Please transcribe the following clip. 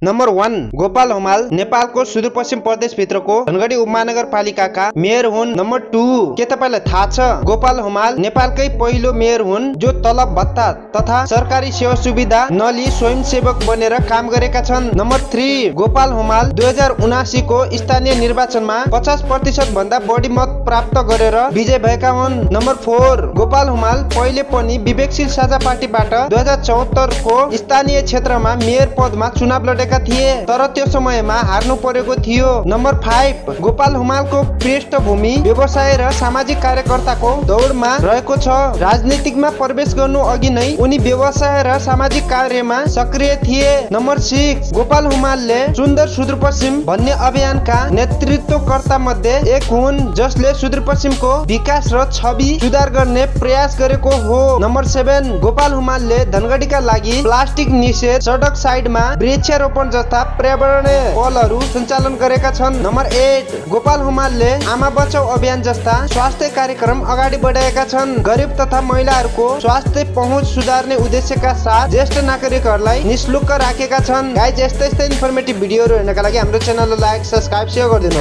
Number 1 Gopal Hamal नेपालको Sudurpashchim प्रदेशभित्रको Dhangadhi उपमहानगरपालिकाका mayor हुन्। Number 2 के तपाईलाई थाहा छ गोपाल हमाल नेपालकै पहिलो मेयर हुन् जो तलब भत्ता तथा सरकारी सेवा सुविधा नलिई स्वयंसेवक बनेर काम गरेका छन्। नम्बर 3 गोपाल हमाल 2079 को स्थानीय निर्वाचनमा 50% भन्दा बढी मत प्राप्त गरेर विजय भएका हुन्। नम्बर 4 गोपाल हमाल पहिले पनि विवेकशील साझा पार्टीबाट 2074 को स्थानीय क्षेत्रमा मेयर पदमा चुनाव लडेका थिए तर त्यो समयमा हार्नु परेको थियो। नम्बर 5 गोपाल हमालको पृष्ठभूमि व्यवसाय र सामाजिक कार्यकर्ताको दौडमा रहेको छ। राजनीतिकमा प्रवेश गर्नु अघि नै उनी व्यवसाय र सामाजिक कार्यमा सक्रिय थिए। नम्बर 6 गोपाल हमालले सुन्दर सुदूरपश्चिम भन्ने अभियानका नेतृत्वकर्ता मध्ये एक हुन् जसले सुदूरपश्चिमको विकास र छवि सुधार गर्ने प्रयास गरेको हो। नम्बर 7 गोपाल हमालले धनगढीका लागि प्लास्टिक निषेध, सडक साइडमा वृक्षारोपण जस्ता पर्यावरणीय पहलहरू सञ्चालन गरेका छन्। नम्बर 8 गोपाल हमालले आमा बचाउ अभियान जस्ता स्वास्थ्य कार्यक्रम अगाडि बढाएका छन्। गरिब तथा महिलाहरूको स्वास्थ्य पहुँच सुधार्ने उद्देश्यका साथ ज्येष्ठ नागरिकहरूलाई निशुल्क राखेका छन्। गाइज यस्तै इन्फर्मेटिभ भिडियोहरू हेर्नका लागि हाम्रो च्यानललाई लाइक, सब्स्क्राइब, सेयर गरिदिनु।